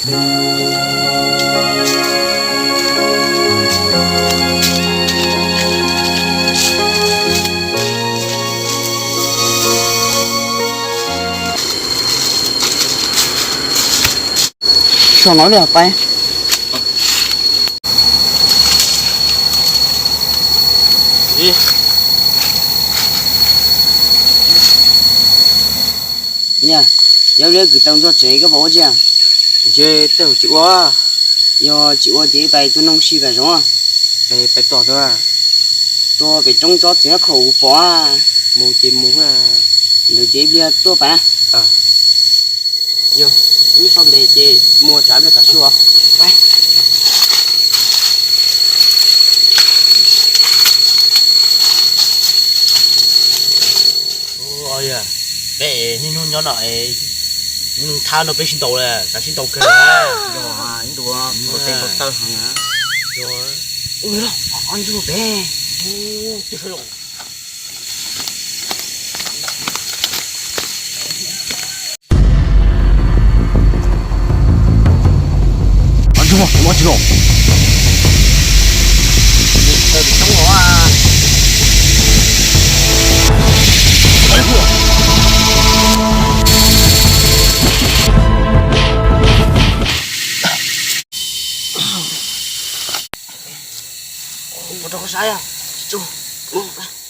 Sau no li pais. Yog, yog li kwv tau ntxuag tsev koj puas ua tsi? Ntshe tej zaum tsis ua. Yog tsis ua ces pais tua noog si pem zoov. Pais tom tua pem roob tsob txiv khaum kuv pom. Mus ces mus, ntawd ces ib pliag tuaj pais. Yog, wb so ntes ces mus tsav pliag tam sim os. Peb niaj hnub nyob no, thab no peb sib ntaus lawm, xav sib ntaus kawg. Yog, ib ntus nkaus tes nkaus taw heev. Ntsuag pem. Ntsuag, ua tsi los? Ua rau koj saib, tsis tsuag.